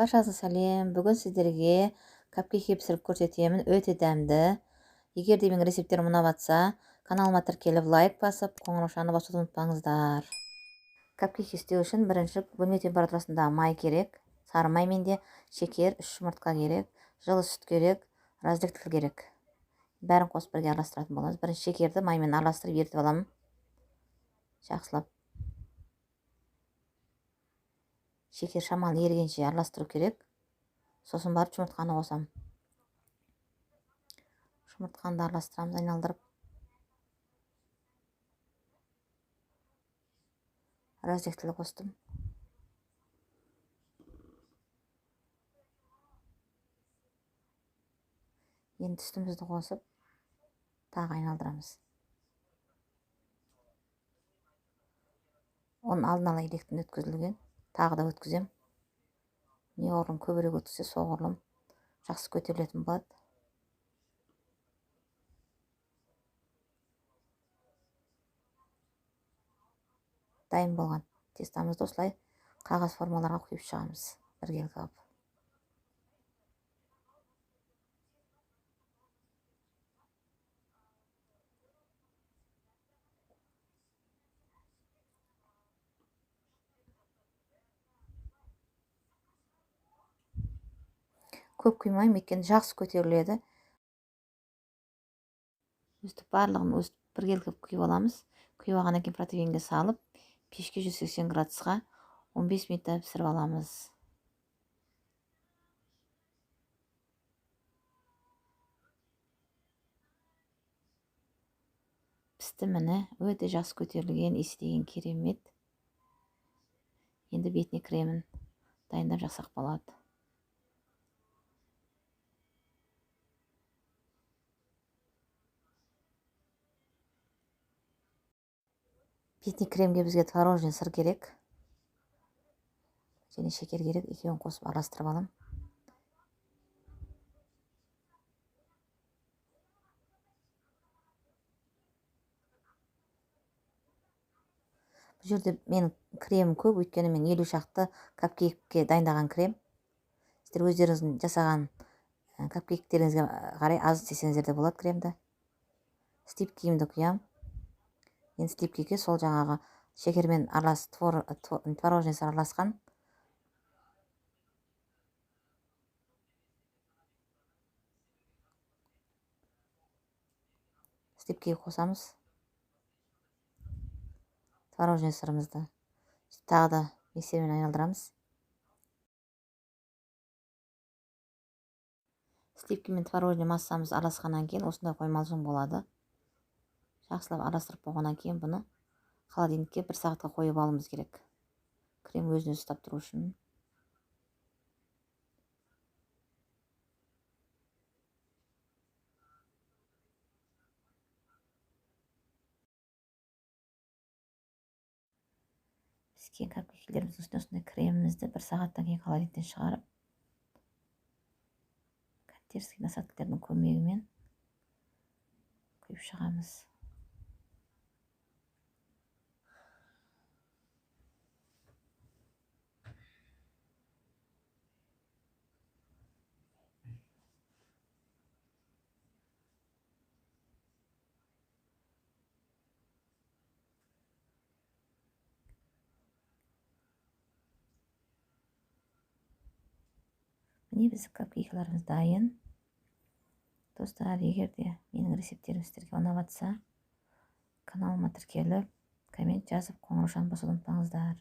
Баршаңызға сәлем. Бүгін сіздерге капкейк пісіріп көрсетемін. Өте дәмді. Егер де менің рецепттерім ұнап жатса, каналыма тіркеліп, лайк басып, қоңыраушаны басуды ұмытпаңыздар. Капкейк істеу үшін бірінші бөлме температурасында май керек. Сары май менде, шекер, 3 жұмыртқа керек, жылы сүт керек, разрыхлитель керек. Бәрін қосып бірге араластыратын боламыз. Бірінші шекерді маймен араластырып ерітіп аламын. Жақсылап. Шекер шамалы ерігенше араластыру керек. Сосын барып жұмыртқаны қосамын. Жұмыртқаны да араластырамыз, айналдырып. Разрыхлитель қостым. Енді сүтімізді қосып, тағы айналдырамыз. Оның алдын ала електен өткізілген. Тағы да өткізем. Неғұрлым көбірек өткізсе, соғұрлым жақсы көтерілетін болады. Дайын болған тестамызды осылай қағаз формаларға құйып шығамыз біргелкі қылып. Көп құймаймын, өйткені жақсы көтеріледі. Өстіп барлығын өстіп біргелкі құйып аламыз. Құйып алғаннан кейін противенге салып, пешке 180 градусқа 15 минутта пісіріп аламыз. Пісті міне, өте жақсы көтерілген, иісі деген керемет. Енді бетіне кремін дайындап жақсақ болады. Бетіне кремге бізге творожный сыр керек және шекер керек, екеуін қосып араластырып аламын. Бұл жерде менің кремім көп, өйткені мен 50 шақты капкейкке дайындаған крем. Сіздер өздеріңіздің жасаған капкейктеріңізге қарай аз істесеңіздер де болады кремді. Сливкиімді құямын. Енді сливкиге сол жаңағы шекермен аралас, творожный сыр араласқан. Сливкиге қосамыз творожный сырымызды. Тағы да миксермен айналдырамыз. Сливки мен творожный массамыз араласқаннан кейін осындай қоймалжың болады. Жақсылап араластырып болғаннан кейін бұны холодильникке 1 сағатқа қойып алуымыз керек. Крем өзіне ұстап тұру үшін. Піскен капкейктеріміздің үстіне осындай кремімізді 1 сағаттан кейін холодильниктен шығарып, кондитерский насадкалардың көмегімен құйып шығамыз. Міне біздің капкейкаларымыз дайын. Достар, егер де менің рецепттерім сіздерге ұнап жатса, каналыма тіркеліп, коммент жазып, қоңыраушаны басуды ұмытпаңыздар.